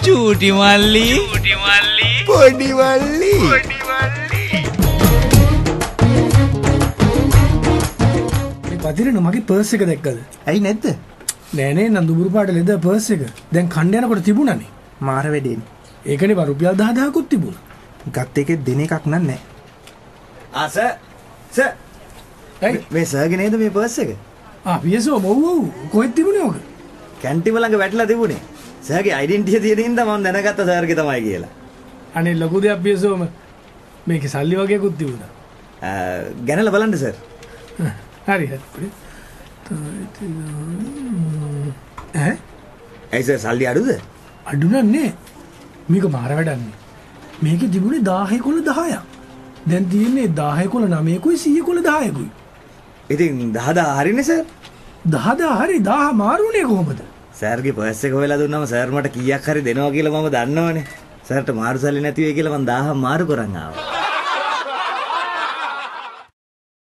චූටි මල්ලි පොඩි මල්ලි මේ පතිරණ මගේ පර්ස් එක දැක්කද? ඇයි නැද්ද? නෑ නේ නන්දුබුරු පාට ලෙද පර්ස් එක. දැන් කණ්ඩ යනකොට තිබුණානේ. මාර වැඩේනේ. ඒකනේ බා රුපියල් 10000කුත් තිබුණා. ගත් එකේ දෙන එකක් නන් නෑ. ආ සර් සර් ඇයි මේ සර්ගේ නේද මේ පර්ස් එක? ආ පියසෝ ඔව් ඔව් කොහෙද තිබුණේ ඔක? කැන්ටිම ළඟ වැටිලා තිබුණේ. සර්ගේ ඩෙන්ටිටි තියෙන හින්දා මම දැනගත්තා සර්ගේ තමයි කියලා. අනේ ලොකු දෙයක් පියසෝම. මේකේ සල්ලි වගේකුත් තිබුණා. ගැනලා බලන්න සර්. හරි හරි. ඈ ඇයි සර් සල්ලි අඩුද? අඩු නන්නේ. මේක මාර වැඩන්නේ. මේකේ තිබුණේ 10 කොළ 10ක්. දැන් තියෙන්නේ 10 කොළ 9කුයි 100 කොළ 10කුයි. ඉතින් 10 හරිනේ සර්. 10 හරි 10 මාරුනේ කොහොමද? සර්ගේ පර්ස් එක හොයලා දුන්නම සර් මට කීයක් හරි දෙනවා කියලා මම දන්නවනේ. සර්ට මාරු සල්ලි නැති වෙයි කියලා මං 1000 මාරු කරන් ආවා.